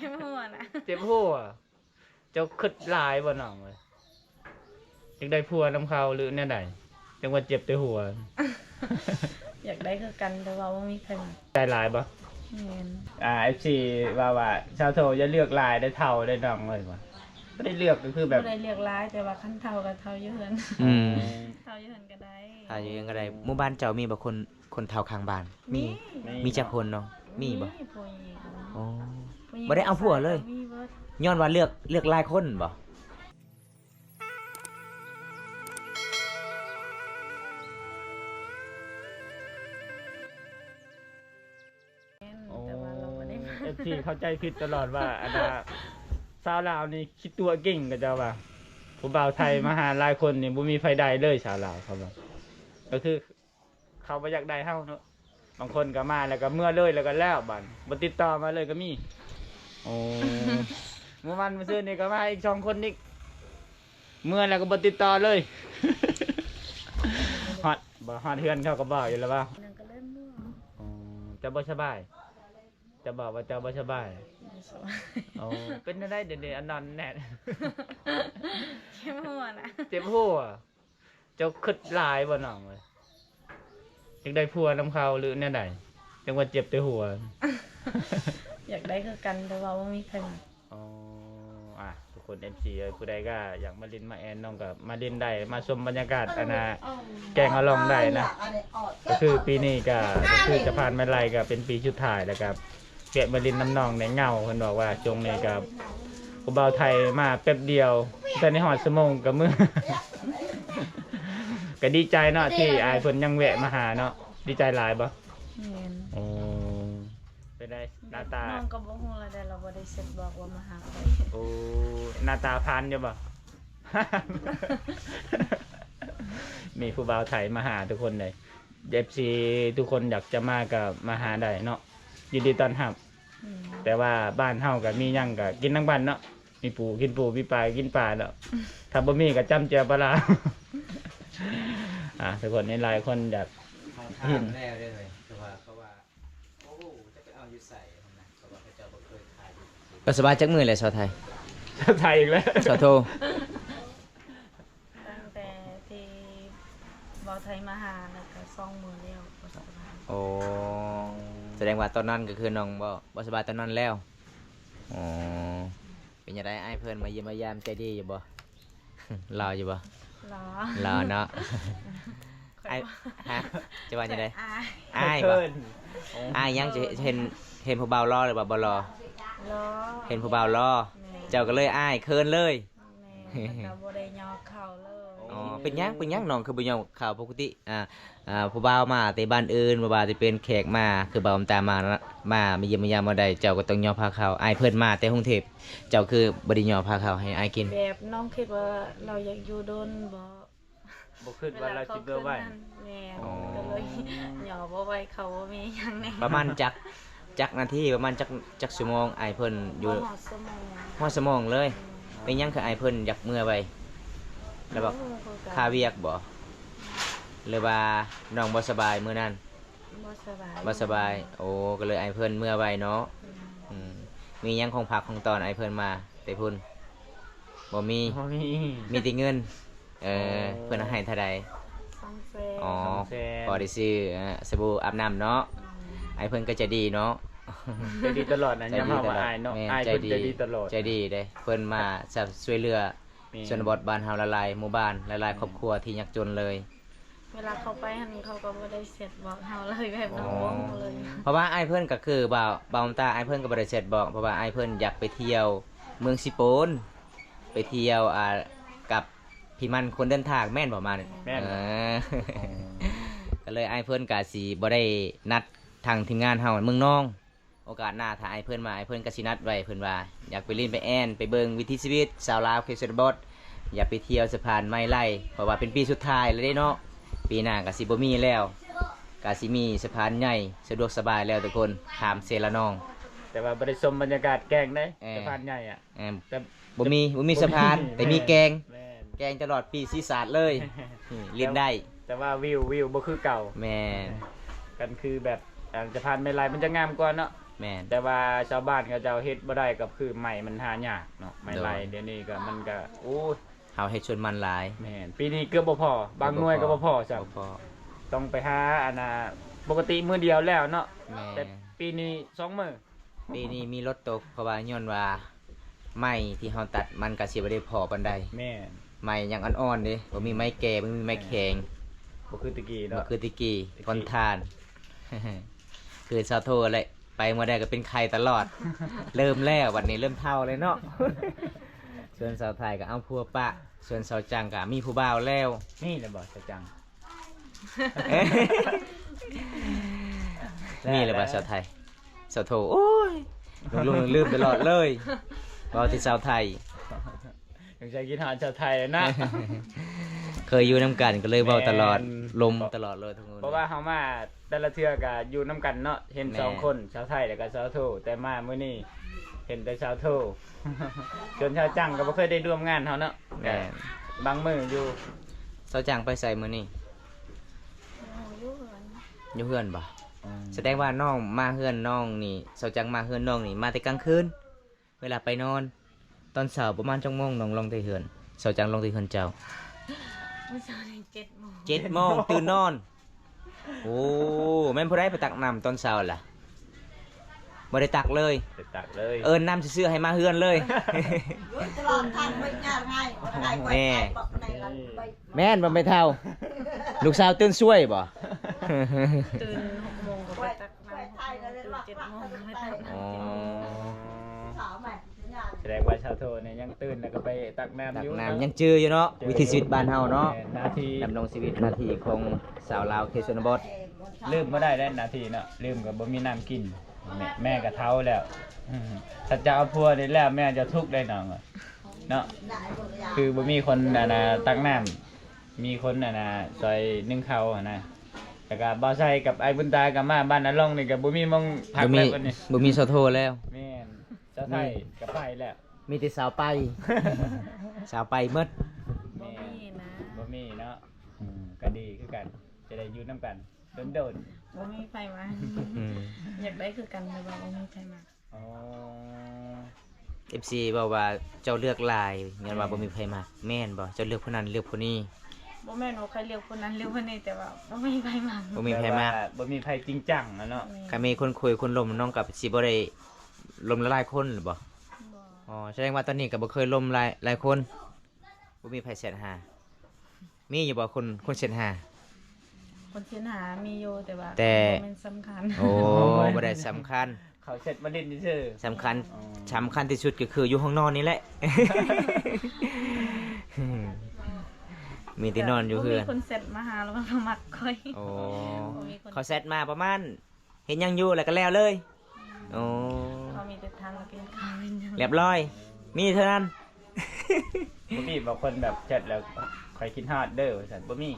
ເຈັບຫົວນະ ເຈັບຫົວ. ເຈົ້າຄິດຫຼາຍບໍ່ນ້ອງເອີຍ? ຢາກໄດ້ຜົວນຳເຂົາຫຼືແນວໃດ? ຈັ່ງວ່າເຈັບແຕ່ຫົວ. ຢາກໄດ້ຄືກັນ ແຕ່ວ່າບໍ່ມີໃຜມັກ. ໃຈຫຼາຍບໍ່? ແມ່ນ. ອ່າ ເອັຟຊີ ວ່າ ວ່າ ຊາວໂທ ຢ່າເລືອກຫຼາຍໄດ້ ເຖົ້າໄດ້ນ້ອງເອີຍ. ບໍ່ໄດ້ເລືອກ ກໍຄືແບບ ບໍ່ໄດ້ເລືອກຫຼາຍ ແຕ່ວ່າຄັນເຖົ້າກໍເຖົ້າຢູ່ເຮືອນ. ອືມ ເຖົ້າຢູ່ເຮືອນກໍໄດ້ ເຖົ້າຢູ່ເຮືອນກໍໄດ້. ໝູ່ບ້ານເຈົ້າມີບໍ່ຄົນ ຄົນເຖົ້າຂ້າງບ້ານ? ມີ ມີ ມີຈັກຄົນນ້ອງ? ມີບໍ່? ມີຜູ້ຍິງ. ອໍ ຜູ້ຍິງ ບໍ່ໄດ້ເອົາຜົວເລີຍ? ຜູ້ຊາຍກໍມີເບິດ. ຍ້ອນວ່າເລືອກ ເລືອກຫຼາຍຄົນບໍ່? ແມ່ນ ອໍ ແຕ່ວ່າເຮົາບໍ່ໄດ້ມາ. ເອັຟຊີ ເຂົ້າໃຈຜິດຕະຫຼອດວ່າ ອັນນ່າ ສາວລາວນີ້ຂີ້ຕົວະເກັ່ງ ເຂົາເຈົ້າວ່າ ຜູ້ບ່າວໄທມາຫາຫຼາຍຄົນນີ້ ບໍ່ມີໃຜໄດ້ເລີຍ ສາວລາວເຂົາວ່າ. ກໍຄື ເຂົາບໍ່ຢາກໄດ້ເຮົາເນາະ. ບາງຄົນກໍມາແລ້ວກໍເມືອເລີຍ ແລ້ວກໍແລ້ວ ບາດບໍ່ຕິດຕໍ່ມາເລີຍກໍມີ. ໂອ້ ມື້ວານມື້ຊືນນີ້ກໍມາອີກສອງຄົນອີກ ເມືອແລ້ວກໍບໍ່ຕິດຕໍ່ເລີຍ. ຮອດ ບໍ່ ຮອດເຮືອນເຂົາກໍບອກຢູ່ແລ້ວວ່າ ນັ້ນກໍເລີ່ມເມືອ. ອໍ ເຈົ້າບໍ່ສະບາຍ? ເຈົ້າບອກວ່າເຈົ້າບໍ່ສະບາຍ? ບໍ່ສະບາຍ. ໂອ້ ເປັນແນວໃດດຽວນີ້ ອັນນອນແນ່ນ? ເຈັບຫົວນະ ເຈັບຫົວ. ເຈົ້າຄິດຫຼາຍບໍ່ນ້ອງເອີຍ? ຢາກໄດ້ຜົວນຳເຂົາຫຼືແນວໃດ? ຈັ່ງວ່າເຈັບແຕ່ຫົວ. ຢາກໄດ້ຄືກັນ ແຕ່ວ່າບໍ່ມີໃຜມັກ. ອໍ ອ່າ ທຸກຄົນ ເອັຟຊີ ເອີຍ ຜູ້ໃດກໍຢາກມາຫຼິ້ນມາແອນນ້ອງກໍມາຫຼິ້ນໄດ້ ມາຊົມບັນຍາກາດ ອັນນ່າ ແກງອາລອງໄດ້ນະ. ກໍຄືປີນີ້ກໍ ກໍຄືສະພານໄມ້ໄລ່ກໍເປັນປີສຸດທ້າຍແລ້ວກໍ ແວະມາຫຼິ້ນນຳນ້ອງແດ່ເຫງົາ. ເພິ່ນບອກວ່າຊ່ວງນີ້ກໍຜູ້ບ່າວໄທມາແປັບດຽວ ແຕ່ໄດ້ຮອດຊົ່ວໂມງກໍເມືອ. ກໍດີໃຈເນາະທີ່ອ້າຍເພິ່ນຍັງແວະມາຫາເນາະ. ດີໃຈຫຼາຍບໍ່? ແມ່ນ. ໂອ້ ເປັນໃດໜ້າຕາ? ນ້ອງກໍບໍ່ຮູ້ລະໄດ໋ ລາວບໍ່ໄດ້ເຊັດບອກວ່າມາຫາຂ້ອຍ. ໂອ້ ໜ້າຕາຜ່ານຢູ່ບໍ່? ມີຜູ້ບ່າວໄທມາຫາທຸກຄົນເດ້. ເອັຟຊີ ທຸກຄົນຢາກຈະມາກໍມາຫາໄດ້ເນາະ ຍິນດີຕ້ອນຮັບ. ອືມ ແຕ່ວ່າບ້ານເຮົາກໍມີຫຍັງກໍກິນນຳກັນເນາະ ມີປູກິນປູ ມີປາກິນປາເນາະ. ຖ້າບໍ່ມີກໍຈ້ຳແຈ່ວປາລາ. ອ່າ ທຸກຄົນນີ້ຫຼາຍຄົນຢາກ ເຮົາຖາມແລ້ວເດ້ ແຕ່ວ່າເຂົາວ່າ ໂອ້ ຈະໄປເອົາຢູ່ໃສຫັ້ນນະ ເຂົາວ່າເຂົາເຈົ້າບໍ່ເຄີຍຂາຍຢູ່. ກໍສະບາຍຈັກມື້ແລ້ວ ຊາວໄທ? ຊາວໄທອີກແລ້ວ ຊາວໂທ. ຕັ້ງແຕ່ທີ່ບ່າວໄທມາຫາ ແລ້ວກໍສອງມື້ແລ້ວ ບໍ່ສະບາຍ. ໂອ້ ສະແດງວ່າຕອນນັ້ນກໍຄືນ້ອງບໍ່ ບໍ່ສະບາຍຕອນນັ້ນແລ້ວ. ອໍ ເປັນຈັ່ງໃດ ອ້າຍເພິ່ນມາຢ້ຽມມາຢາມໃຈດີຢູ່ບໍ່? ຫຼໍ່ຢູ່ບໍ່? ຫຼໍ່ ຫຼໍ່ເນາະ. ອ້າຍ ຮະ ຈະວ່າຈັ່ງໃດ? ອ້າຍ ອ້າຍບໍ່? ເຂີນ. ໂອ້ ອ້າຍຫຍັງ ຈະເຫັນ ເຫັນຜູ້ບ່າວຫຼໍ່ຫຼືວ່າບໍ່ຫຼໍ່? ຫຼໍ່. ເຫັນຜູ້ບ່າວຫຼໍ່. ແມ່ນ. ເຈົ້າກໍເລີຍອ້າຍ ເຂີນເລີຍ. ແມ່ນ ແລ້ວກໍບໍ່ໄດ້ຍໍເຂົາເລີຍ. ອໍ ເປັນຫຍັງ ເປັນຫຍັງນ້ອງຄືບໍ່ຍໍເຂົາ? ປົກກະຕິ ອ່າ ອ່າ ຜູ້ບ່າວມາແຕ່ບ້ານອື່ນ ບໍ່ວ່າຈະເປັນແຂກມາ ຄືບ່າວຕາມາ ມາ ມາຢ້ຽມມາຢາມບ່ອນໃດ ເຈົ້າກໍຕ້ອງຍໍພາເຂົ້າ. ອ້າຍເພິ່ນມາແຕ່ກຸງເທບ ເຈົ້າຄືບໍ່ໄດ້ຍໍພາເຂົ້າໃຫ້ອ້າຍກິນ? ແບບນ້ອງຄິດວ່າລາວຢາກຢູ່ດົນບໍ ບໍ່ຄິດວ່າລາວຊິເມືອໄວ. ແມ່ນ. ອໍ ກໍເລີຍຍໍບໍ່ໄວ ເຂົາບໍ່ມີຫຍັງແນ່. ປະມານຈັກ ຈັກນາທີ ປະມານຈັກ ຈັກຊົ່ວໂມງອ້າຍເພິ່ນຢູ່? ຮອດຊົ່ວໂມງ ຮອດຊົ່ວໂມງເລີຍ. ແມ່ນ. ເປັນຫຍັງຄືອ້າຍເພິ່ນຢາກເມືອໄວ? ແລ້ວແບບ ໂອ້ ຄືກັນ ຄາວຽກບໍ ຫຼືວ່ານ້ອງບໍ່ສະບາຍມື້ນັ້ນ? ບໍ່ສະບາຍ ບໍ່ສະບາຍ. ໂອ້ ກໍເລີຍອ້າຍເພິ່ນເມືອໄວເນາະ. ອືມ ອືມ ມີຫຍັງຂອງຝາກຂອງຕ້ອນອ້າຍເພິ່ນມາແຕ່ພຸ້ນ? ບໍ່ມີ. ບໍ່ມີ. ມີແຕ່ເງິນ. ເອີ ໂອ້ ເພິ່ນໃຫ້ເທົ່າໃດ? ສອງແສນ. ອໍ ສອງແສນ ພໍໄດ້ຊື້ ອ່າ ສະບູອາບນ້ຳເນາະ. ອືມ ອ້າຍເພິ່ນກໍໃຈດີເນາະ. ໃຈດີຕະຫຼອດນະ. ໃຈດີຕະຫຼອດ. ຍາມເຮົາວ່າອ້າຍເນາະ. ແມ່ນ. ອ້າຍເພິ່ນໃຈດີຕະຫຼອດ. ໃຈດີເດ້ ເພິ່ນມາ ຊ່ວຍເຫຼືອ ແມ່ນ ຊົນນະບົດບ້ານເຮົາຫຼາຍໆ ໝູ່ບ້ານຫຼາຍໆ ອືມ ຄອບຄົວທີ່ຍາກຈົນເລີຍ. ເວລາເຂົາໄປຫັ້ນ ເຂົາກໍບໍ່ໄດ້ແຊັດບອກເຮົາເລີຍ ແບບນ້ອງບໍ່ຮູ້ເລີຍ. ອໍ ເພາະວ່າອ້າຍເພິ່ນກໍຄືວ່າ ບ່າວຕາ ອ້າຍເພິ່ນກໍບໍ່ໄດ້ແຊັດບອກ ເພາະວ່າອ້າຍເພິ່ນຢາກໄປທ່ຽວເມືອງຊີໂປນ ໄປທ່ຽວ ອ່າ ກັບພີ່ໝັ້ນຄົນເດີນທາງ ແມ່ນບໍ່? ມານີ້. ແມ່ນ. ເອີ ກໍເລີຍອ້າຍເພິ່ນກໍຊິບໍ່ໄດ້ນັດທາງທີມງານເຮົາເມືອງນອງ. ໂອກາດໜ້າຖ້າອ້າຍເພິ່ນມາ ອ້າຍເພິ່ນກໍຊິນັດໄວ້ ເພິ່ນວ່າຢາກໄປຫຼິ້ນໄປແອນ ໄປເບິ່ງວິຖີຊີວິດຊາວລາວເຂດຊົນນະບົດ ຢາກໄປທ່ຽວສະພານໄມ້ໄລ່ ເພາະວ່າເປັນປີສຸດທ້າຍແລ້ວເດ້ເນາະ. ປີໜ້າກໍຊິບໍ່ມີແລ້ວ ກໍຊິມີສະພານໃຫຍ່ ສະດວກສະບາຍແລ້ວທຸກຄົນ ຂ້າມເຊລະນອງ. ແຕ່ວ່າບໍ່ໄດ້ຊົມບັນຍາກາດແກ້ງເດ້. ເອີ ສະພານໃຫຍ່ອະ. ເອີ ແຕ່ບໍ່ມີ ບໍ່ມີສະພານ ແຕ່ມີແກ້ງ. ແມ່ນ. ແກ້ງຕະຫຼອດປີຊີສາດເລີຍ. ນີ້ຫຼິ້ນໄດ້ ແຕ່ວ່າວິວ ວິວບໍ່ຄືເກົ່າ. ແມ່ນ. ກັນຄືແບບ ອ່າ ສະພານໄມ້ໄລ່ມັນຈະງາມກວ່າເນາະ. ແມ່ນ ແຕ່ວ່າຊາວບ້ານເຂົາເຈົ້າເຮັດບໍ່ໄດ້ ກໍຄືໄມ້ມັນຫາຍາກເນາະ ໄມ້ໄລ່ ໂດຍ ດຽວນີ້ກໍມັນກໍ ໂອ້ຍ ເຮົາເຮັດສວນມັນຫຼາຍ ແມ່ນ ປີນີ້ເກືອບບໍ່ພໍ ບາງໜ່ວຍກໍບໍ່ພໍຊ້ຳ ບໍ່ພໍ ຕ້ອງໄປຫາ ອັນນ່າ ປົກກະຕິມື້ດຽວແລ້ວເນາະ ແມ່ນ ແຕ່ປີນີ້ສອງມື້ ປີນີ້ມີລົດຕົກ ເພາະວ່າຍ້ອນວ່າໄມ້ທີ່ເຮົາຕັດມັນກໍຊິບໍ່ໄດ້ພໍປານໃດ ແມ່ນ ໄມ້ຍັງອ່ອນໆເດ້ ບໍ່ມີໄມ້ແກ່ ບໍ່ມີໄມ້ແຂງ ບໍ່ຄືແຕ່ກີ້ເນາະ ບໍ່ຄືແຕ່ກີ້ ແຕ່ກີ້ ຄົນທ່ານ ຄືຊາວໂທແຫຼະ ໄປເມື່ອໃດກໍເປັນໄຂ້ຕະຫຼອດ ເລີ່ມແລ້ວ ບັດນີ້ເລີ່ມເຖົ້າແລ້ວເນາະ ສ່ວນສາວໄທກໍເອົາຜົວປະ ສ່ວນສາວຈັງກໍມີຜູ້ບ່າວແລ້ວ ມີແລ້ວບໍ່ສາວຈັງ? ມີແລ້ວບໍ່ສາວໄທ? ສາວໂທ ໂອ້ຍ ຫຼົງໆລືມໆຕະຫຼອດເລີຍ ເວົ້າແຕ່ສາວໄທ ສົງໄສຄິດຮອດສາວໄທແລ້ວນະ ເຄີຍຢູ່ນຳກັນກໍເລີຍເວົ້າຕະຫຼອດ ແມ່ນ ລົມຕະຫຼອດເລີຍທຸກມື້ ເພາະວ່າເຮົາມາແຕ່ລະເທື່ອກໍຢູ່ນຳກັນເນາະ ເຫັນ ແມ່ນ ສອງຄົນ ສາວໄທແລ້ວກໍສາວໂທ ແຕ່ມາມື້ນີ້ເຫັນແຕ່ສາວໂທ ສ່ວນສາວຈັງກໍບໍ່ເຄີຍໄດ້ຮ່ວມງານເຮົາເນາະ ແມ່ນ ບາງມື້ຢູ່ ສາວຈັງໄປໃສມື້ນີ້? ຢູ່ເຮືອນ ຢູ່ເຮືອນບໍ່? ອືມ ສະແດງວ່ານ້ອງມາເຮືອນນ້ອງນີ້ ສາວຈັງມາເຮືອນນ້ອງນີ້ ມາແຕ່ກາງຄືນ ເວລາໄປນອນ ຕອນເຊົ້າປະມານຈັກໂມງນ້ອງລົງແຕ່ເຮືອນ? ສາວຈັງລົງແຕ່ເຮືອນເຈົ້າ? ມື້ເຊົ້ານີ້ເຈັດໂມງ ເຈັດໂມງຕື່ນນອນ ໂອ້ ແມ່ນຜູ້ໃດໄປຕັກນ້ຳຕອນເຊົ້າລະ? ບໍ່ໄດ້ຕັກເລີຍ ໄດ້ຕັກເລີຍ ເອີ້ນນ້ຳຊື່ໆໃຫ້ມາເຮືອນເລີຍ ແມ່ນບໍ່ແມ່ເຖົ້າ? ລູກສາວຕື່ນສວຍບໍ່? ຕື່ນຫົກໂມງກໍໄປຕັກນ້ຳ ຫົກໂມງຕື່ນເຈັດໂມງກໍໄປຕັກນ້ຳ ອໍ ສະແດງວ່າຊາວໂທນີ້ຍັງຕື່ນແລ້ວກໍໄປຕັກນ້ຳຢູ່ ຕັກນ້ຳ ຍັງຈື່ຢູ່ເນາະ ຈື່ ວິຖີຊີວິດບ້ານເຮົາເນາະ ແມ່ນ ໜ້າທີ່ ດຳລົງຊີວິດ ໜ້າທີ່ຂອງຊາວລາວເຂດຊົນນະບົດ ລືມບໍ່ໄດ້ເດ້ໜ້າທີ່ເນາະ ລືມກໍບໍ່ມີນ້ຳກິນ ແມ່ ແມ່ກໍເຖົ້າແລ້ວ ອືມ ຖ້າເຈົ້າເອົາຜົວນີ້ແລ້ວ ແມ່ຈະທຸກໄດ໋ນ້ອງ ເນາະ ຄືບໍ່ມີຄົນ ອັນນ່າ ຕັກນ້ຳ ມີຄົນ ອັນນ່າ ຊ່ອຍໜຶ້ງເຂົ້າຫັ້ນນະ ແລ້ວກໍບ່າວໄຊກັບອ້າຍບຸນຕາກໍມາ ບ້ານອາຫຼອງນີ້ກໍບໍ່ມີໝ່ອງພັກແລ້ວ ບໍ່ມີສາວໂທແລ້ວ ແມ່ນ ສາວໄທກໍໄປແລ້ວ ມີແຕ່ສາວໄປ ສາວໄປໝົດ ບໍ່ມີນະ ບໍ່ມີເນາະ ອືມ ກໍດີຄືກັນ ຈະໄດ້ຢູ່ນຳກັນ ດົນໆ ບໍ່ມີໃຜມາ ອືມ ຢາກໄດ້ຄືກັນ ແຕ່ວ່າບໍ່ມີໃຜມາ ອໍ ເອັຟຊີ ເວົ້າວ່າເຈົ້າເລືອກຫຼາຍ ຍ້ອນວ່າ ແມ່ນ ບໍ່ມີໃຜມັກ ແມ່ນບໍ່? ເຈົ້າເລືອກຜູ້ນັ້ນເລືອກຜູ້ນີ້ ບໍ່ແມ່ນວ່າຂ້ອຍເລືອກຜູ້ນັ້ນເລືອກຜູ້ນີ້ ແຕ່ວ່າບໍ່ມີໃຜມັກ ບໍ່ມີໃຜມັກ ແບບວ່າບໍ່ມີໃຜຈິງຈັງຫັ້ນເນາະ ແມ່ນ ຄັນມີຄົນຄຸຍຄົນລົມ ນ້ອງກໍຊິບໍ່ໄດ້ລົມຫຼາຍໆຄົນຫຼືບໍ່? ບໍ່ ອໍ ສະແດງວ່າຕອນນີ້ກໍບໍ່ເຄີຍລົມຫຼາຍ ຫຼາຍຄົນ ບໍ່ມີໃຜແຊັດຫາ ມີຢູ່ບໍ່ຄົນ ຄົນແຊັດຫາ? ຄົນແຊັດຫາມີຢູ່ ແຕ່ວ່າ ແຕ່ ບໍ່ແມ່ນສຳຄັນ ໂອ້ ບໍ່ໄດ້ສຳຄັນ ເຂົາແຊັດມາຫຼິ້ນຊື່ໆ ສຳຄັນ ອໍ ສຳຄັນທີ່ສຸດກໍຄືຢູ່ຫ້ອງນອນນີ້ແຫຼະ ມີແຕ່ນອນຢູ່ເຮືອນ ບໍ່ມີຄົນແຊັດມາຫາ ແລ້ວກໍມາມັກຂ້ອຍ ໂອ້ ບໍ່ມີຄົນ ເຂົາແຊັດມາປະມານ ເຮັດຫຍັງຢູ່ ແລ້ວກໍແລ້ວເລີຍ ໂອ້ ເຂົາມີແຕ່ຖາມວ່າກິນເຂົ້າເຮັດຫຍັງ ລຽບຮ້ອຍ ມີເທົ່ານັ້ນ ບໍ່ມີບໍ່ຄົນແບບແຊັດແລ້ວ ຂ້ອຍຄິດຮອດເດີ ວ່າຊັ້ນ ບໍ່ມີ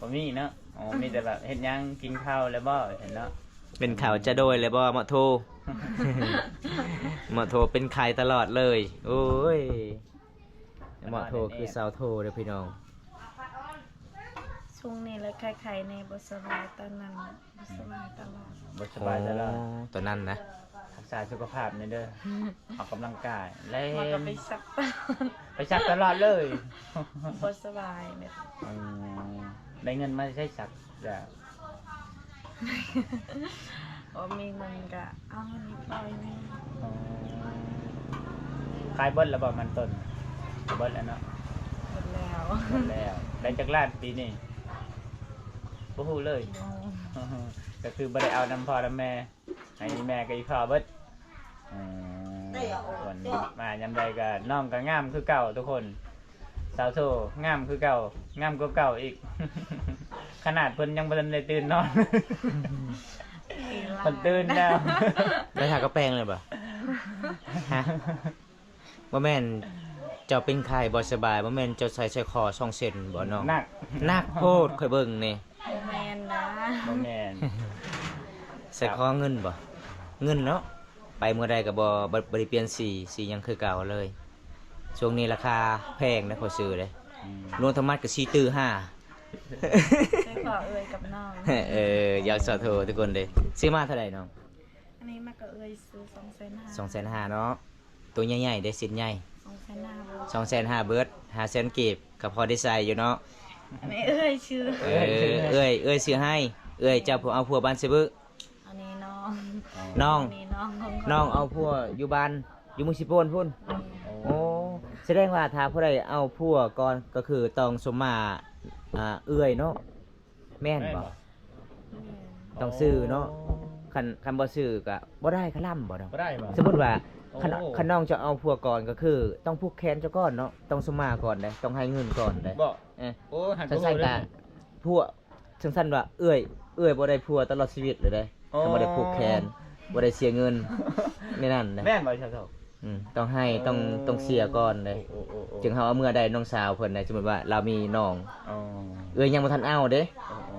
ບໍ່ມີເນາະ ອໍ ມີແຕ່ແບບເຮັດຫຍັງ ກິນເຂົ້າແລ້ວບໍ່ ວ່າຊັ້ນເນາະ ກິນເຂົ້າຈະໂດຍແລ້ວບໍ່ ເໝາະໂທ ເໝາະໂທເປັນໄຂ້ຕະຫຼອດເລີຍ ໂອ້ຍ ເໝາະໂທຄືຊາວໂທເດີພີ່ນ້ອງ ຊ່ວງນີ້ລະໄຂ້ໆແດ່ ບໍ່ສະບາຍ ຕອນນັ້ນບໍ່ສະບາຍຕະຫຼອດ ບໍ່ສະບາຍຕະຫຼອດ ອໍ ຕອນນັ້ນນະ ຮັກສາສຸຂະພາບແດ່ເດີ ອອກກຳລັງກາຍ ແລ່ນ ມັນກໍໄປສັກຕະຫຼອດ ໄປສັກຕະຫຼອດເລີຍ ບໍ່ສະບາຍແບບ ອືມ ໄດ້ເງິນມາໃຊ້ສັກ ແລ້ວ ບໍ່ມີເງິນກະເອົາເງິນນີ້ປ່ອຍແດ່ ອໍ ຂາຍເບິດແລ້ວບໍ່ມັນຕົ້ນ? ເບິດແລ້ວເນາະ ເບິດແລ້ວ ເບິດແລ້ວ ໄດ້ຈັກລ້ານປີນີ້? ບໍ່ຮູ້ເລີຍ ບໍ່ ກໍຄືບໍ່ໄດ້ເອົານຳພໍ່ນຳແມ່ ໃຫ້ແມ່ກັບອີ່ພໍ່ເບິດ ອືມ ເພິ່ນມາຍາມໃດກໍ ນ້ອງກໍງາມຄືເກົ່າທຸກຄົນ ສາວໂທງາມຄືເກົ່າ ງາມກວ່າເກົ່າອີກ ຂະໜາດເພິ່ນຍັງບໍ່ທັນໄດ້ຕື່ນນອນ ເພິ່ນຕື່ນແລ້ວ ໄດ້ທາກະແປງເລີຍບໍ່? ຮະ? ບໍ່ແມ່ນເຈົ້າເປັນໄຂ້ບໍ່ສະບາຍ ບໍ່ແມ່ນເຈົ້າໃສ່ສາຍຄໍສອງເສັ້ນບໍ່ນ້ອງ? ໜັກ ໜັກໂພດ ຂ້ອຍເບິ່ງນີ້ ບໍ່ແມ່ນນະ ບໍ່ແມ່ນ ສາຍຄໍເງິນບໍ່? ເງິນເນາະ ໄປມື້ໃດກໍບໍ່ ບໍ່ ບໍ່ໄດ້ປ່ຽນສີ ສີຍັງຄືເກົ່າເລີຍ ຊ່ວງນີ້ລາຄາແພງນະ ຂ້ອຍຊື້ເດ້ ອືມ ລວມທັງໝົດກໍສີ່ຕື້ຫ້າ ໃສ່ຂໍເອື້ອຍກັບນ້ອງ ເອີ ຢາກສາໂທທຸກຄົນເດ້ ຊື້ມາເທົ່າໃດນ້ອງ? ອັນນີ້ມັກກະເອື້ອຍຊື້ສອງແສນຫ້າ ສອງແສນຫ້າເນາະ. ໂຕໃຫຍ່ໆເດ້ ເສັ້ນໃຫຍ່ ສອງແສນຫ້າເບີດ ສອງແສນຫ້າເບີດ ຫ້າແສນກີບ ກໍພໍໄດ້ໃຊ້ຢູ່ເນາະ. ອັນນີ້ເອື້ອຍຊື້ ເອີ ເອື້ອຍ ເອື້ອຍຊື້ໃຫ້. ເອື້ອຍເຈົ້າຜູ້ເອົາຜົວບ້ານຊະບຶ. ອັນນີ້ນ້ອງ ນ້ອງ ອັນນີ້ນ້ອງຂອງຂ້ອຍ ນ້ອງເອົາຜົວຢູ່ບ້ານ ຢູ່ເມືອງເຊໂປນພຸ້ນ. ແມ່ນ. ໂອ້ ສະແດງວ່າຖ້າຜູ້ໃດເອົາຜົວກ່ອນກໍຄືຕ້ອງສົມມາ ອ່າ ເອື້ອຍເນາະ ແມ່ນບໍ່? ແມ່ນ ແມ່ນ ຕ້ອງຊື້ເນາະ. ໂອ້ ຄັນ ຄັນບໍ່ຊື້ກໍບໍ່ໄດ້ ຄະລຳບໍ່ເນາະ? ບໍ່ໄດ້ບໍ່? ສົມມຸດວ່າ ໂອ້ ຄັນ ຄັນນ້ອງຈະເອົາຜົວກ່ອນກໍຄືຕ້ອງຜູກແຂນເຈົ້າກ່ອນເນາະ ຕ້ອງສົມມາກ່ອນເດ້ ຕ້ອງໃຫ້ເງິນກ່ອນເດ້. ບໍ່? ເອີ ໂອ້ ຄັນຊັ້ນກໍ ຜົວ ຈັ່ງຊັ້ນວ່າເອື້ອຍ ເອື້ອຍບໍ່ໄດ້ຜົວຕະຫຼອດຊີວິດເລີຍເດ້. ອໍ ຄັນບໍ່ໄດ້ຜູກແຂນ ບໍ່ໄດ້ເສຍເງິນ ແນວນັ້ນເດ້. ແມ່ນບໍ່ຊາວໂທ? ອືມ ຕ້ອງໃຫ້ ຕ້ອງ ເອີ ຕ້ອງເສຍກ່ອນເດ້. ໂອ້ ໂອ້ ໂອ້ ໂອ້ ຈຶ່ງເຮົາເອົາເມືອໄດ້ນ້ອງສາວເພິ່ນນະ. ສົມມຸດວ່າລາວມີນ້ອງ ອໍ ເອື້ອຍຍັງບໍ່ທັນເອົາເດ້. ໂອ້ ໂອ້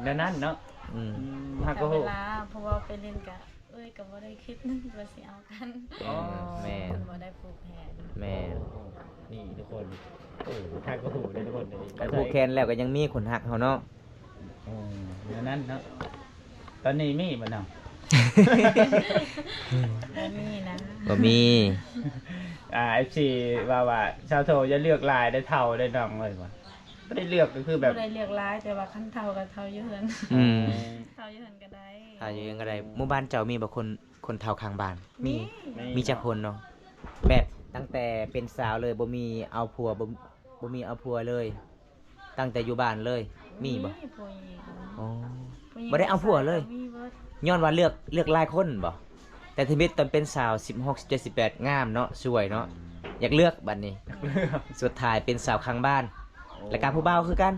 ແນວນັ້ນເນາະ. ອືມ ອືມ ຫາກກໍຮູ້ ເວລາ ເພາະວ່າໄປຫຼິ້ນກະ ເອື້ອຍກໍບໍ່ໄດ້ຄິດວ່າຊິເອົາກັນ. ອໍ ແມ່ນ ເພິ່ນບໍ່ໄດ້ຜູກແຂນ. ແມ່ນ. ໂອ້ ນີ້ທຸກຄົນ ເອີ ຫາກກໍຮູ້ເດ້ທຸກຄົນ. ຄັນຜູກແຂນແລ້ວກໍຍັງມີຄົນຮັກເຮົາເນາະ. ໂອ້ ແນວນັ້ນເນາະ. ຕອນນີ້ມີບໍ່ນ້ອງ? ບໍ່ມີນະ ບໍ່ມີ. ອ່າ ເອັຟຊີ ວ່າ ວ່າຊາວໂທຢ່າເລືອກຫຼາຍໄດ້ ເຖົ້າໄດ້ນ້ອງເອີຍ. ບໍ່ໄດ້ເລືອກ ກໍຄືແບບ ບໍ່ໄດ້ເລືອກຫຼາຍ ແຕ່ວ່າຄັນເຖົ້າກໍເຖົ້າຢູ່ເຮືອນ. ອືມ ເຖົ້າຢູ່ເຮືອນກໍໄດ້ ເຖົ້າຢູ່ເຮືອນກໍໄດ້. ໝູ່ບ້ານເຈົ້າມີບໍ່ຄົນ ຄົນເຖົ້າຂ້າງບ້ານ? ມີ ມີ ມີຈັກຄົນນ້ອງ? ແບບຕັ້ງແຕ່ເປັນສາວເລີຍ ບໍ່ມີເອົາຜົວ ບໍ່ ບໍ່ມີເອົາຜົວເລີຍ ຕັ້ງແຕ່ຢູ່ບ້ານເລີຍ ມີບໍ່? ມີຜູ້ຍິງ. ອໍ ຜູ້ຍິງ ບໍ່ໄດ້ເອົາຜົວເລີຍ ຜູ້ຊາຍກໍມີເບິດ. ຍ້ອນວ່າເລືອກ ເລືອກຫຼາຍຄົນບໍ່? ແຕ່ທຳອິດຕອນເປັນສາວ ສິບຫົກ ສິບເຈັດ ສິບແປດ ງາມເນາະ ສວຍເນາະ ອືມ ຢາກເລືອກບັດນີ້ ຢາກເລືອກ ສຸດທ້າຍເປັນສາວຂ້າງບ້ານ. ໂອ້ ແລ້ວກໍຜູ້ບ່າວຄືກັນ.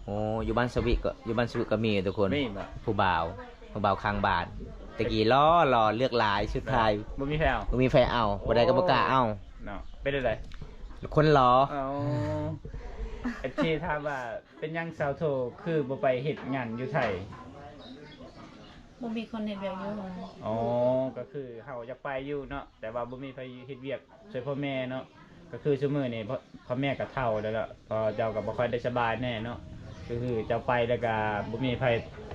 ໂອ້ ຢູ່ບ້ານສະຫວິກໍ ຢູ່ບ້ານສະຫວິກໍມີທຸກຄົນ. ມີບໍ່? ຜູ້ບ່າວ ຜູ້ບ່າວຂ້າງບ້ານ ແຕ່ກີ້ຫຼໍ່ ຫຼໍ່ ເລືອກຫຼາຍ ສຸດທ້າຍ ບໍ່ມີໃຜເອົາ ບໍ່ມີໃຜເອົາ. ໂອ້ ຜູ້ໃດກໍບໍ່ກ້າເອົາເນາະ. ເປັນຈັ່ງໃດ? ຄົນຫຼໍ່. ເອົາ ເອັຟຊີ ຖາມວ່າ ເປັນຫຍັງຊາວໂທຄືບໍ່ໄປເຮັດງານຢູ່ໄທ? ບໍ່ມີຄົນເຮັດວຽກຢູ່ເຮືອນ. ອໍ ກໍຄືເຮົາຢາກໄປຢູ່ເນາະ ແຕ່ວ່າບໍ່ມີໃຜເຮັດວຽກຊ່ວຍພໍ່ແມ່ເນາະ. ກໍຄືຊຸມື້ນີ້ ພໍ່ ພໍ່ແມ່ກໍເຖົ້າແລ້ວເນາະ ພໍ່ເຈົ້າກໍບໍ່ຄ່ອຍໄດ້ສະບາຍແນ່ເນາະ. ກໍຄືເຈົ້າໄປແລ້ວກໍບໍ່ມີໃຜ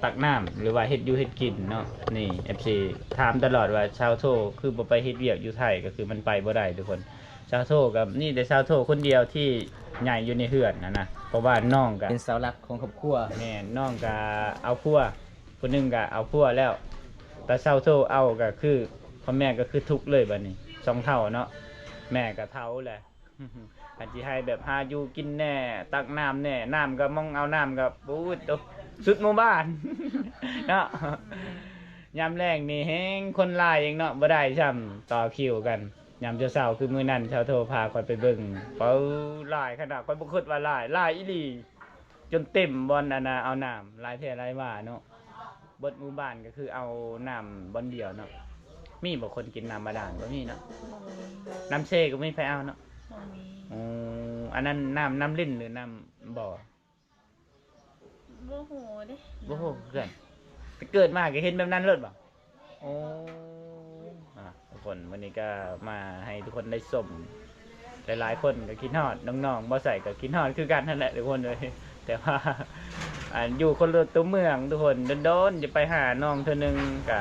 ຕັກນ້ຳ ຫຼືວ່າເຮັດຢູ່ເຮັດກິນເນາະ. ນີ້ ເອັຟຊີ ຖາມຕະຫຼອດວ່າ ຊາວໂທຄືບໍ່ໄປເຮັດວຽກຢູ່ໄທ? ກໍຄືມັນໄປບໍ່ໄດ້ທຸກຄົນ. ຊາວໂທກໍມີແຕ່ຊາວໂທຄົນດຽວທີ່ໃຫຍ່ຢູ່ໃນເຮືອນຫັ້ນນະ ເພາະວ່ານ້ອງກໍເປັນເສົາຫຼັກຂອງຄອບຄົວ. ແມ່ນ ນ້ອງກໍເອົາຜົວ ຜູ້ໜຶ່ງກໍເອົາຜົວແລ້ວ ແຕ່ຊາວໂທເອົາກໍຄື ພໍ່ແມ່ກໍຄືທຸກເລີຍບັດນີ້ ສອງເຖົ້າເນາະ ແມ່ກໍເຖົ້າແຫຼະ. ຄັນຊິໃຫ້ແບບຫາຢູ່ກິນແດ່ ຕັກນ້ຳແດ່ ນ້ຳກໍມອງເອົາ ນ້ຳກໍ ໂອ້ຍ ສຸດໝູ່ບ້ານເນາະ. ຍາມແລງນີ້ແຮງຄົນຫຼາຍອີກເນາະ ບໍ່ໄດ້ຊ້ຳ ຕໍ່ຄິວກັນ. ຍາມເຊົ້າໆ ຄືມື້ນັ້ນຊາວໂທພາຂ້ອຍໄປເບິ່ງ ປາ ຫຼາຍຂະໜາດ ຂ້ອຍບໍ່ຄິດວ່າຫຼາຍ ຫຼາຍອີ່ຫຼີ ຈົນເຕັມບ່ອນອັນນ່າເອົານ້ຳ ຫຼາຍແທ້ຫຼາຍວ່າເນາະ. ເບິດໝູ່ບ້ານກໍຄືເອົານ້ຳບ່ອນດຽວເນາະ. ມີບໍ່ຄົນກິນນ້ຳບາດານ? ບໍ່ມີເນາະ. ບໍ່ມີ. ນ້ຳເຊກໍບໍ່ມີໃຜເອົາເນາະ. ບໍ່ມີ. ໂອ້ ອັນນັ້ນນ້ຳ ນ້ຳລິນ ຫຼື ນ້ຳບໍ່? ບໍ່ຮູ້ເດ້ ບໍ່ຮູ້ຄືກັນ. ແຕ່ເກີດມາກໍເຫັນແບບນັ້ນໂລດບໍ່? ໂອ້ ອ່າ ທຸກຄົນ ມື້ນີ້ກໍມາໃຫ້ທຸກຄົນໄດ້ຊົມ ຫຼາຍໆຄົນກໍຄິດຮອດ ນ້ອງໆ ບໍ່ໃສ່ກໍຄິດຮອດຄືກັນຫັ້ນແຫຼະທຸກຄົນເອີຍ. ແຕ່ວ່າ ອັນ ຢູ່ຄົນລະຕົວເມືອງທຸກຄົນ ດົນໆຈະໄປຫານ້ອງເທື່ອໜຶ່ງ ກໍ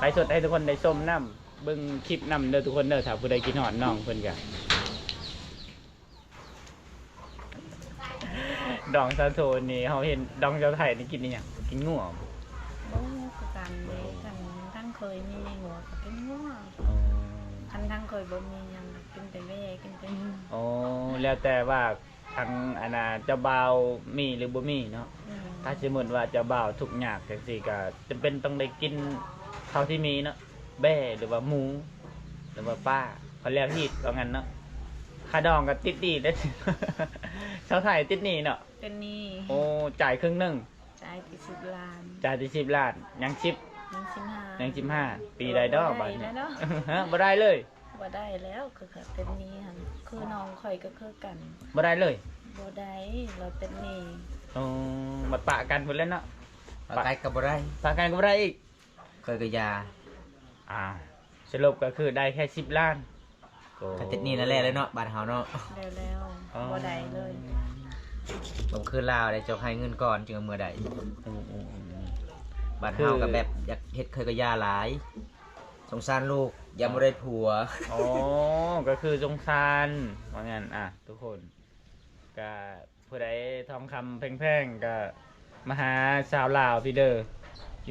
ໄລຟ໌ສົດໃຫ້ທຸກຄົນໄດ້ຊົມນຳ ເບິ່ງຄລິບນຳເດີທຸກຄົນເດີ ຖ້າຜູ້ໃດຄິດຮອດນ້ອງເພິ່ນກໍ ດອງຊາວໂທນີ້ ເຮົາເຫັນດອງຊາວໄທນີ້ກິນອີຫຍັງ? ກິນງົວບໍ່? ບໍ່ຮູ້ຄືກັນເດ້. ຄັນທາງເຄີຍມີງົວກໍກິນງົວ. ອໍ ຄັນທາງເຄີຍບໍ່ມີຫຍັງ ກິນແຕ່ແວ ກິນແຕ່ງົວ. ອໍ ແລ້ວແຕ່ວ່າທາງ ອັນນ່າ ເຈົ້າບ່າວມີຫຼືບໍ່ມີເນາະ. ອືມ ຖ້າສົມມຸດວ່າເຈົ້າບ່າວທຸກຍາກຈັ່ງຊີ້ ກໍຈຳເປັນຕ້ອງໄດ້ກິນເທົ່າທີ່ມີເນາະ. ແບ້ ຫຼືວ່າໝູ ຫຼືວ່າປາ ພໍແລ້ວຮີດ ວ່າຊັ້ນເນາະ. ຄ່າດອງກໍຕິດໜີ້ເດ້ ຊາວໄທຕິດໜີ້ເນາະ. ຕິດໜີ້. ໂອ້ ຈ່າຍເຄິ່ງໜຶ່ງ. ຈ່າຍແຕ່ສິບລ້ານ. ຈ່າຍແຕ່ສິບລ້ານ ຍັງສິບ ຍັງສິບຫ້າ ຍັງສິບຫ້າ. ປີໃດດອກບາດນີ້? ບໍ່ໄດ້ແລ້ວເນາະ. ຮະ ບໍ່ໄດ້ເລີຍ? ບໍ່ໄດ້ແລ້ວ ຄືເຂົາຕິດໜີ້ຫັ້ນ. ຄືນ້ອງຂ້ອຍກໍຄືກັນ ບໍ່ໄດ້ເລີຍ. ບໍ່ໄດ້ ລາວຕິດໜີ້. ໂອ້ ບັດປະກັນພຸ້ນແຫຼະເນາະ. ປະກັນກໍບໍ່ໄດ້. ປະກັນກໍບໍ່ໄດ້ອີກ. ຂ້ອຍກໍຢ່າ. ອ່າ ສະຫຼຸບກໍຄືໄດ້ແຄ່ສິບລ້ານ. ໂອ້ ຄັນຕິດໜີ້ນັ້ນແຫຼະເນາະ ບ້ານເຮົາເນາະ. ແລ້ວໆ. ອໍ ບໍ່ໄດ້ເລີຍ. ບໍ່ຄືລາວໄດ້ ເຈົ້າໃຫ້ເງິນກ່ອນຈຶ່ງເອົາເມືອໄດ້. ອືມໆໆ. ບາດເຮົາກໍແບບຢາກເຮັດ ຂ້ອຍກໍຢ່າຫຼາຍ ສົງສານລູກ ຢ້ານບໍ່ໄດ້ຜົວ. ອໍ ກໍຄືສົງສານ ວ່າຊັ້ນ ອ່ະ ທຸກຄົນ ກະຜູ້ໃດທອງຄຳແພງໆ ກະມາຫາຊາວລາວພີ້ເດີ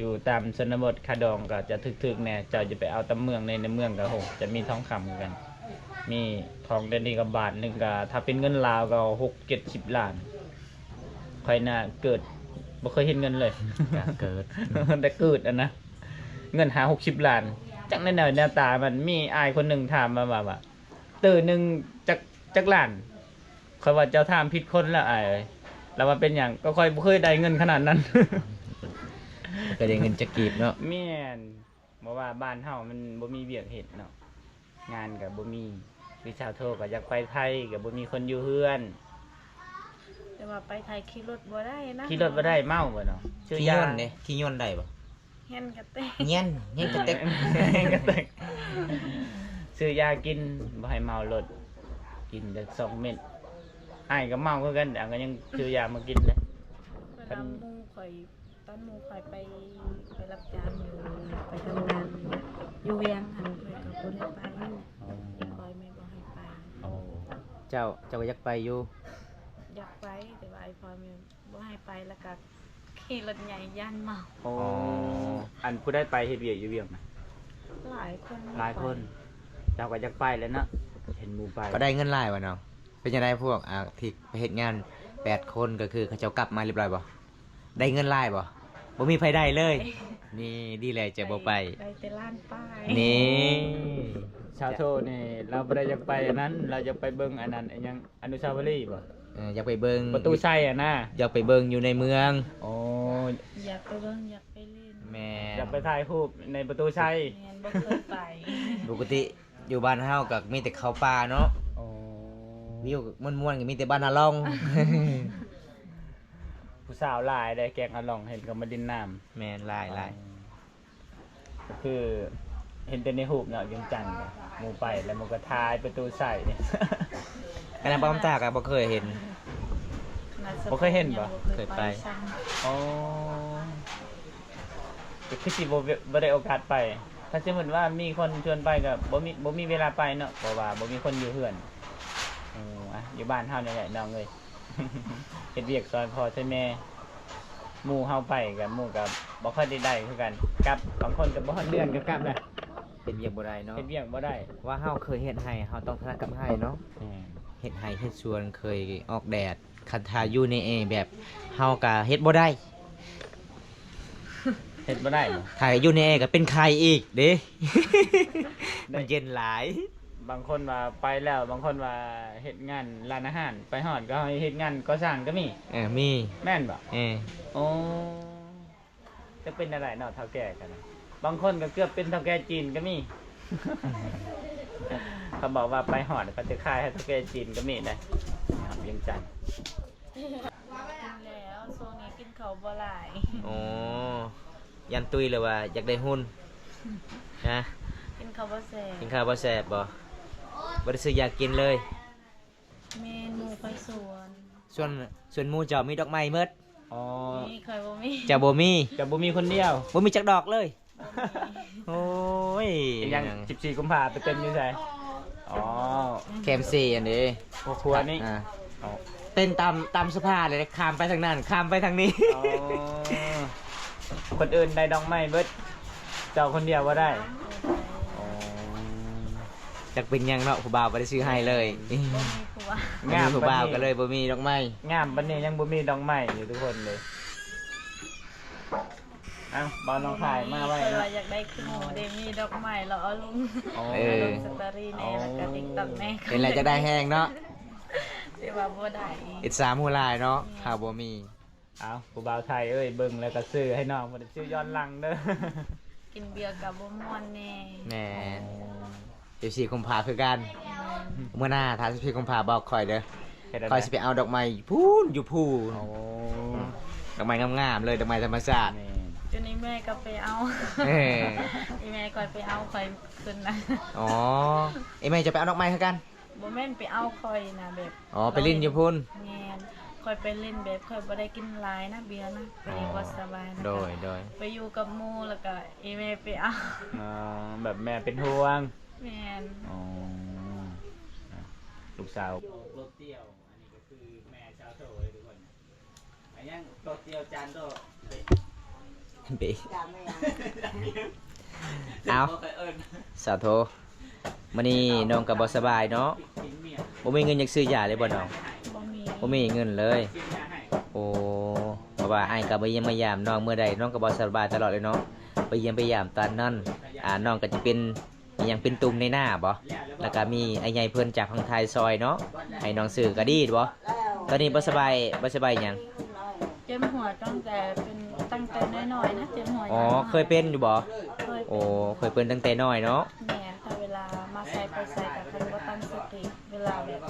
ຢູ່ຕາມຊົນນະບົດ ຄ່າດອງກໍຈະຖືກໆແດ່. ເຈົ້າຈະໄປເອົາຕາມເມືອງ ໃນ ໃນເມືອງກໍ ໂຫ ຈະມີທອງຄຳຄືກັນ. ມີທອງດຽວນີ້ກໍບາດໜຶ່ງກໍ ຖ້າເປັນເງິນລາວກໍຫົກເຈັດສິບລ້ານ. ຂ້ອຍນະເກີດບໍ່ເຄີຍເຫັນເງິນເລີຍ ກະເກີດ ແຕ່ເກີດຫັ້ນນະ ເງິນຫ້າຫົກສິບລ້ານ ຈັກແນວໃດແນວຕາມັນ. ມີອ້າຍຄົນໜຶ່ງຖາມມາວ່າ ວ່າ ຕື້ໜຶ່ງຈັກ ຈັກລ້ານ? ຂ້ອຍວ່າເຈົ້າຖາມຜິດຄົນແລ້ວອ້າຍເອີຍ. ລາວວ່າເປັນຫຍັງ? ກໍຂ້ອຍບໍ່ເຄີຍໄດ້ເງິນຂະໜາດນັ້ນ ເຄີຍໄດ້ເງິນຈັກກີບເນາະ. ແມ່ນ ເພາະວ່າບ້ານເຮົາມັນບໍ່ມີວຽກເຮັດເນາະ ງານກໍບໍ່ມີ. ຄືຊາວໂທກໍຢາກໄປໄທ ກໍບໍ່ມີຄົນຢູ່ເຮືອນ. ແຕ່ວ່າໄປໄທຂີ່ລົດບໍ່ໄດ້ນະ ຂີ່ລົດບໍ່ໄດ້ ເມົາບໍ່ເນາະ? ຊື້ຢາ ຂີ່ຍົນເດ້? ຂີ່ຍົນໄດ້ບໍ່? ຮຽນກະແຕກ ຮຽນ ຮຽນກະແຕກ ຮຽນກະແຕກ ຊື້ຢາກິນ ບໍ່ໃຫ້ເມົາລົດ ກິນແຕ່ສອງເມັດ. ອ້າຍກໍເມົາຄືກັນ ແຕ່ກໍຍັງຊື້ຢາມາກິນເດ້. ເວລາໝູ່ຂ້ອຍ ຕອນໝູ່ຂ້ອຍໄປ ໄປຮັບຈ້າງຢູ່ ໄປທຳງານຢູ່ ຢູ່ວຽງຫັ້ນ ຂ້ອຍກໍບໍ່ໄດ້ໄປ. ອໍ ອີ່ພໍ່ແມ່ບໍ່ໃຫ້ໄປ. ອໍ ເຈົ້າ ເຈົ້າກໍຢາກໄປຢູ່? ຢາກໄປ ແຕ່ວ່າອີ່ພໍ່ແມ່ ບໍ່ໃຫ້ໄປ ແລ້ວກະຂີ່ລົດໃຫຍ່ຢ້ານເມົາ. ໂອ້ ອໍ ອັນຜູ້ໃດໄປເຮັດວຽກຢູ່ວຽງນະ? ຫຼາຍຄົນ ຫຼາຍຄົນ. ເຈົ້າກໍຢາກໄປແຫຼະເນາະ ເຫັນໝູ່ໄປ. ກໍໄດ້ເງິນຫຼາຍວະນ້ອງ? ເປັນຈັ່ງໃດພວກ ອ່າ ທີ່ໄປເຮັດງານແປດຄົນ ກໍຄືເຂົາເຈົ້າກັບມາຮຽບຮ້ອຍບໍ່? ໄດ້ເງິນຫຼາຍບໍ່? ບໍ່ມີໃຜໄດ້ເລີຍ. ນີ້ ດີແລ້ວຈະບໍ່ໄປ. ໄດ້ແຕ່ລ້ານປາຍ. ນີ້ ຊາວໂທນີ້ ລາວບໍ່ໄດ້ຢາກໄປອັນນັ້ນ ລາວຢາກໄປເບິ່ງອັນນັ້ນ ອີຫຍັງ ອະນຸສາວະລີບໍ່? ເອີ ຢາກໄປເບິ່ງປະຕູໄຊຫັ້ນນະ. ຢາກໄປເບິ່ງຢູ່ໃນເມືອງ. ໂອ້ ຢາກໄປເບິ່ງ ຢາກໄປຫຼິ້ນ. ແມ່ນ ຢາກໄປຖ່າຍຮູບໃນປະຕູໄຊ. ແມ່ນ ບໍ່ເຄີຍໄປ. ປົກກະຕິຢູ່ບ້ານເຮົາກໍມີແຕ່ເຂົ້າປ່າເນາະ. ໂອ້ ວິວມ່ວນໆກໍມີແຕ່ບ້ານນາລ່ອງ. ຜູ້ສາວຫຼາຍເດ້ ແກ້ງນາລ່ອງ ເຫັນເຂົາມາຫຼິ້ນນ້ຳ. ແມ່ນ ຫຼາຍໆ. ອໍ ກໍຄືເຫັນແຕ່ໃນຮູບເນາະ ວຽງຈັນ ໝູ່ໄປແລ້ວໝູ່ກໍຖ່າຍປະຕູໄຊ. ຄະນະປອມຕາກໍບໍ່ເຄີຍເຫັນ. ບໍ່ເຄີຍເຫັນບໍ່? ບໍ່ເຄີຍໄປ. ອໍ ກໍຄືຊິບໍ່ ບໍ່ໄດ້ໂອກາດໄປ. ຄັນສົມມຸດວ່າມີຄົນຊວນໄປກໍບໍ່ມີ ບໍ່ມີເວລາໄປເນາະ ເພາະວ່າບໍ່ມີຄົນຢູ່ເຮືອນ. ໂອ້ ຢູ່ບ້ານເຮົານີ້ແຫຼະນ້ອງເອີຍ. ເຮັດວຽກຊ່ອຍພໍ່ຊ່ອຍແມ່. ໝູ່ເຮົາໄປກັບໝູ່ກໍບໍ່ຄ່ອຍໄດ້ໄດ້ຄືກັນ ກັບ ບາງຄົນກໍບໍ່ຮອດເດືອນກໍກັບແລ້ວ. ເຮັດວຽກບໍ່ໄດ້ເນາະ ເຮັດວຽກບໍ່ໄດ້. ວ່າເຮົາເຄີຍເຮັດໄຮ່ ເຮົາຕ້ອງຖະໜັດກັບໄຮ່ເນາະ. ແມ່ນ ເຮັດໄຮ່ເຮັດສວນ ເຄີຍອອກແດດ. ຄັນຖ້າຢູ່ໃນແອແບບເຮົາກໍເຮັດບໍ່ໄດ້. ເຮັດບໍ່ໄດ້ບໍ່? ຖ້າຢູ່ໃນແອກໍເປັນໄຂ້ອີກເດ້. ມັນເຢັນຫຼາຍ. ບາງຄົນວ່າໄປແລ້ວ ບາງຄົນວ່າເຮັດງານຮ້ານອາຫານ ໄປຮອດກໍໃຫ້ເຮັດງານກໍ່ສ້າງກໍມີ. ເອີ ມີ. ແມ່ນບໍ່? ເອີ ໂອ້ ຈະເປັນແນວໃດເນາະ ເຖົ້າແກ່ກັນນະ. ບາງຄົນກໍເກືອບເປັນເຖົ້າແກ່ຈີນກໍມີ. ເຂົາບອກວ່າໄປຮອດເຂົາຈະຂາຍໃຫ້ເຖົ້າແກ່ຈີນກໍມີເດ້ ວຽງຈັນ. ກິນແລ້ວ ຊ່ວງນີ້ກິນເຂົ້າບໍ່ຫຼາຍ. ອໍ ຢ້ານຕຸ້ຍ ຫຼືວ່າຢາກໄດ້ຫຸ່ນ? ຮະ? ກິນເຂົ້າບໍ່ແຊບ. ກິນເຂົ້າບໍ່ແຊບບໍ່? ບໍ່ໄດ້ຊື້ຢາກິນເລີຍ. ແມ່ນ ໝູ່ໄປສວນ. ສວນ ສວນໝູ່ເຈົ້າມີດອກໄມ້ໝົດ. ອໍ ນີ້ຂ້ອຍບໍ່ມີ. ເຈົ້າບໍ່ມີ. ເຈົ້າບໍ່ມີຄົນດຽວ. ບໍ່ມີຈັກດອກເລີຍ. ໂອ້ຍ ອີຫຍັງ ສິບສີ່ກຸມພາໄປເຕັມຢູ່ໃສ? ອໍ ແຄມເຊອັນເດ້ ຄອບຄົວນີ້. ອ່າ ອໍ ເຕັມຕາມ ຕາມສະພາເລີຍ ຂ້າມໄປທາງນັ້ນ ຂ້າມໄປທາງນີ້. ອໍ ຄົນອື່ນໄດ້ດອກໄມ້ເບິດ ເຈົ້າຄົນດຽວບໍ່ໄດ້. ອໍ ຈັກເປັນຫຍັງເນາະ ຜູ້ບ່າວບໍ່ໄດ້ຊື້ໃຫ້ເລີຍ. ບໍ່ມີຜູ້ບ່າວ. ງາມ ຜູ້ບ່າວກໍເລີຍບໍ່ມີດອກໄມ້. ງາມປານນີ້ຍັງບໍ່ມີດອກໄມ້ຢູ່ ທຸກຄົນເລີຍ. ເອົ້າ ບ່າວໜອງຄາຍມາໄວເນາະ. ຂ້ອຍວ່າຢາກໄດ້ຄືໝູ່ເດ ມີດອກໄມ້ລະເອົາລົງ ເອີ ລົງສະຕໍຣີແດ່ ອໍ ລະກະຕິກຕັອກແດ່. ເຫັນແລ້ວຈະໄດ້ແຮງເນາະ ແຕ່ວ່າບໍ່ໄດ້. ອິດສາໝູ່ຫຼາຍເນາະ. ແມ່ນ ຖ້າບໍ່ມີ. ເອົ້າ ຜູ້ບ່າວໄທເອີຍ ເບິ່ງແລ້ວກໍຊື້ໃຫ້ນ້ອງ ບໍ່ໄດ້ຊື້ຍ້ອນຫຼັງເດີ. ກິນເບຍກໍບໍ່ມ່ວນແດ່. ແມ່ນ. ອໍ ສິບສີ່ກຸມພາຄືກັນ. ແມ່ນ. ມື້ໜ້າຖ້າສິບສີ່ກຸມພາບອກຂ້ອຍເດີ ຂ້ອຍຊິໄປເອົາດອກໄມ້ພຸ້ນ ຢູ່ພູ້ນ. ໂອ້ ດອກໄມ້ງາມໆເລີຍ ດອກໄມ້ທຳມະຊາດ. ແມ່ນ. ຈົນອີ່ແມ່ກໍໄປເອົາ. ເອີ ອີ່ແມ່ຂ້ອຍໄປເອົາ ຂ້ອຍຂຶ້ນນະ. ອໍ ອີ່ແມ່ຈະໄປເອົາດອກໄມ້ຄືກັນ? ບໍ່ແມ່ນ ໄປເອົາຂ້ອຍນະ ແບບ ອໍ ໄປຫຼິ້ນຢູ່ພຸ້ນ. ແມ່ນ. ຂ້ອຍໄປຫຼິ້ນແບບຂ້ອຍບໍ່ໄດ້ກິນຫຼາຍນະເບຍນະ ພໍດີບໍ່ສະບາຍນະ ໂດຍ ໂດຍ ໄປຢູ່ກັບໝູ່ ແລ້ວກໍອີແມ່ໄປເອົາ ອໍ ແບບແມ່ເປັນຫ່ວງ ແມ່ນ ອໍ ລູກສາວ ໂຕຕຽວ ອັນນີ້ກໍຄືແມ່ສາວໂທເລີຍທຸກຄົນ ອັນຍັງໂຕຕຽວຈານໂຕ ເບ ເອົາ ສາໂທ ມື້ນີ້ນ້ອງກໍບໍ່ສະບາຍເນາະ ບໍ່ມີເງິນຢາກຊື້ຢາເລີຍບໍ່ນ້ອງ? ບໍ່ມີ ບໍ່ມີເງິນເລີຍ ໂອ້ ເພາະວ່າອ້າຍກໍໄປຢ້ຽມມາຢາມນ້ອງ ເມື່ອໃດນ້ອງກໍບໍ່ສະບາຍຕະຫຼອດເລີຍເນາະ ໄປຢ້ຽມໄປຢາມຕອນນັ້ນ ອ່າ ນ້ອງກໍຈະເປັນ ອີຫຍັງ ເປັນຕຸ່ມໃນໜ້າບໍ່? ແລ້ວກໍມີອ້າຍໃຫຍ່ເພິ່ນຈາກຝັ່ງໄທຊ່ອຍເນາະ ໃຫ້ນ້ອງຊື້ກໍດີບໍ່? ຕອນນີ້ບໍ່ສະບາຍ ບໍ່ສະບາຍຫຍັງ? ເຈັບຫົວຕັ້ງແຕ່ເປັນ ຕັ້ງແຕ່ນ້ອຍໆນະ ເຈັບຫົວ ອໍ ຍາມ ເຄີຍເປັນຢູ່ບໍ່? ເຄີຍເປັນ ໂອ້ ເຄີຍເປັນຕັ້ງແຕ່ນ້ອຍເນາະ ແມ່ນ ຖ້າເວລາມາໃສໄປໃສກໍຄັນບໍ່ຕັ້ງສະຕິ ເວລາແບບ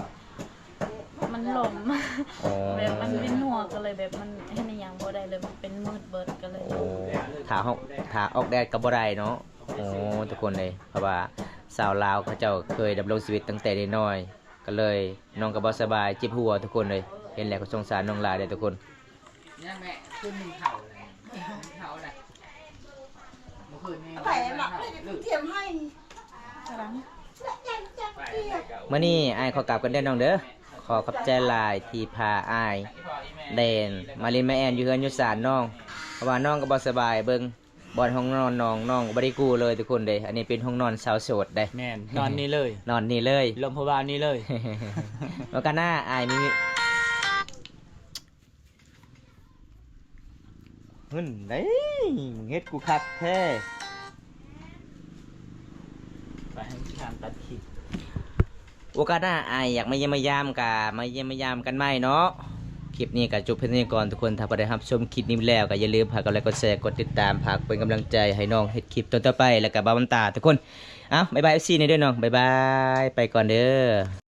ມັນລົ້ມ ອໍ ແບບມັນວິນຫົວ ກໍເລີຍແບບມັນເຮັດອີ່ຫຍັງບໍ່ໄດ້ເລີຍ ມັນເປັນມືດເບິດ ກໍເລີຍ ໂອ້ ຖ້າອອກ ຖ້າອອກແດດກໍບໍ່ໄດ້ເນາະ ໂອ້ ທຸກຄົນເອີຍ ເພາະວ່າຊາວລາວເຂົາເຈົ້າເຄີຍດຳລົງຊີວິດຕັ້ງແຕ່ນ້ອຍໆ ກໍເລີຍນ້ອງກໍບໍ່ສະບາຍ ເຈັບຫົວ ທຸກຄົນເອີຍ ເຫັນແລ້ວກໍສົງສານນ້ອງຫຼາຍເດີ້ທຸກຄົນ. ຍັງແມ່ ຄືໜຶ່ງເຂົ້າແລ້ວ ໜຶ່ງເຂົ້າແລ້ວ ມື້ຄືນນີ້ ໃຜມາ ໃຜຕຽມໃຫ້ ກຳລັງ ມື້ນີ້ອ້າຍຂໍກັບກ່ອນເດີ້ນ້ອງເດີ້ ຂໍຂອບໃຈຫຼາຍທີ່ພາອ້າຍແລ່ນມາຫຼິ້ນມາແອ່ນຢູ່ເຮືອນຢູ່ຊານນ້ອງ ເພາະວ່ານ້ອງກໍບໍ່ສະບາຍ ເບິ່ງບ່ອນຫ້ອງນອນນ້ອງ ນ້ອງກໍບໍ່ໄດ້ກູ້ເລີຍທຸກຄົນເດ້ ອັນນີ້ເປັນຫ້ອງນອນສາວໂສດເດ້ ແມ່ນ ນອນນີ້ເລີຍ ນອນນີ້ເລີຍ ລົມພະວານີ້ເລີຍ ໂອກາດໜ້າອ້າຍມີ ເງິນເດ້ ມຶງເຮັດກູຄັກແທ້ ໄປໃຫ້ທາງຕັດຄລິບ ໂອກາດໜ້າອ້າຍຢາກມາຢ້ຽມມາຢາມກະມາຢ້ຽມມາຢາມກັນໃໝ່ເນາະ ຄລິບນີ້ກະຈົບພຽງເທົ່ານີ້ກ່ອນທຸກຄົນ ຖ້າຜູ້ໃດຮັບຊົມຄລິບນີ້ແລ້ວກະຢ່າລືມຝາກກົດໄລກົດແຊ ກົດຕິດຕາມ ຝາກເປັນກຳລັງໃຈໃຫ້ນ້ອງເຮັດຄລິບຕອນຕໍ່ໄປ ແລ້ວກະບ່າວບັນຕາທຸກຄົນ ເອົ້າ ບາຍບາຍ ເອັຟຊີ ແດ່ເດີ້ນ້ອງ ບາຍບາຍ ໄປກ່ອນເດີ້.